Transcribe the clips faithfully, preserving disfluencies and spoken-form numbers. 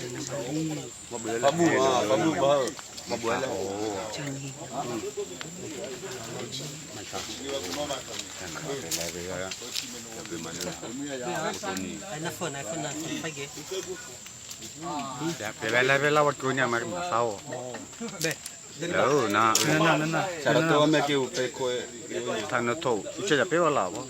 Famu, ah, famu, ba. Ai na phone, ai phone na phone, pagi. Ya, bela-bela waktu ni amar masao. Be. Lalu, na. Na, na, na, na. Cara tu ame ke upe ko. Tano tu. Ica jape wala apa?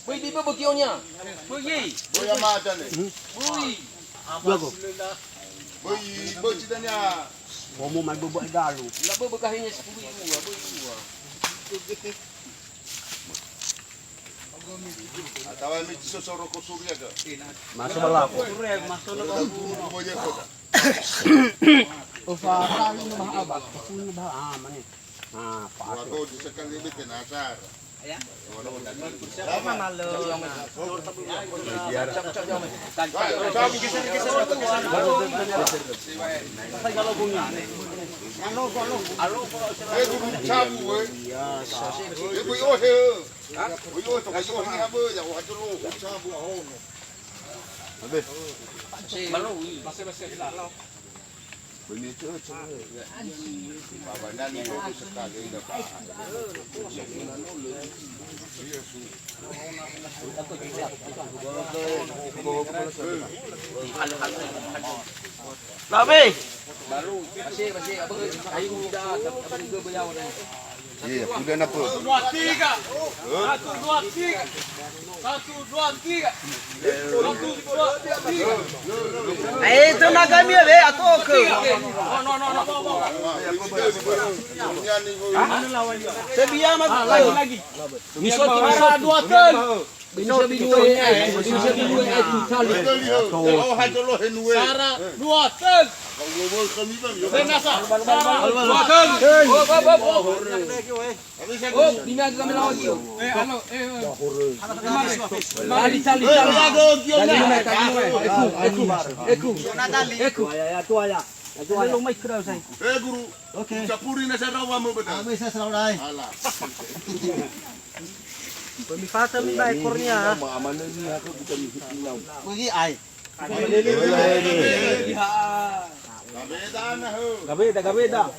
Böi, böi, böi, böi, kionya. Böi, ye. Böi, ama ada ni. Böi. Böi, böi, citanya. Bomo mai böi, böi, dalu. La böi, böi, kahenya sepuluh ribu, böi, dua. Atawa miti sosoro ko Suria ke? Masuk bala. Boye kota. Ufa tali nu bah abak, tali nu bah aman ni. Ah, pas. Wago di sekali bete nasar. Ya. Apa malu? Eh, guru cabu, eh. Eh, boy, oh, he. Boy, oh, to, boy, oh, ni apa, ya, oh, hatu lo. Cabu, oh, no. Malu. Labe. Iya, udah napa? Satu, dua, tiga. Satu, dua, tiga. Satu, dua, tiga. Satu, dua, tiga. Eh, itu naga mia, be, atau ke? No, no, no, no. Sebia, mas. Ah, lagi, lagi. Misot, misot. Dua, tiga. Bisa binue, eh, bisa binue, eh, tutali. Sara, dua, tiga. Benasa. Sara, dua, tiga. Oh, oh, oh, oh. Oh, bina di kami lagi. Eh, alo, eh, eh. Tali, tali, tali. Tali, tali, tali. Eku, eku, eku. Eku. Lo mai kerau saya. Eh, guru. Oke. Ucapuri na sarawa mo beda. Kami saya sarawa, eh. Alah. Pemifata mi ba ekornya. Pergi, ai. Gabeda, gabeda.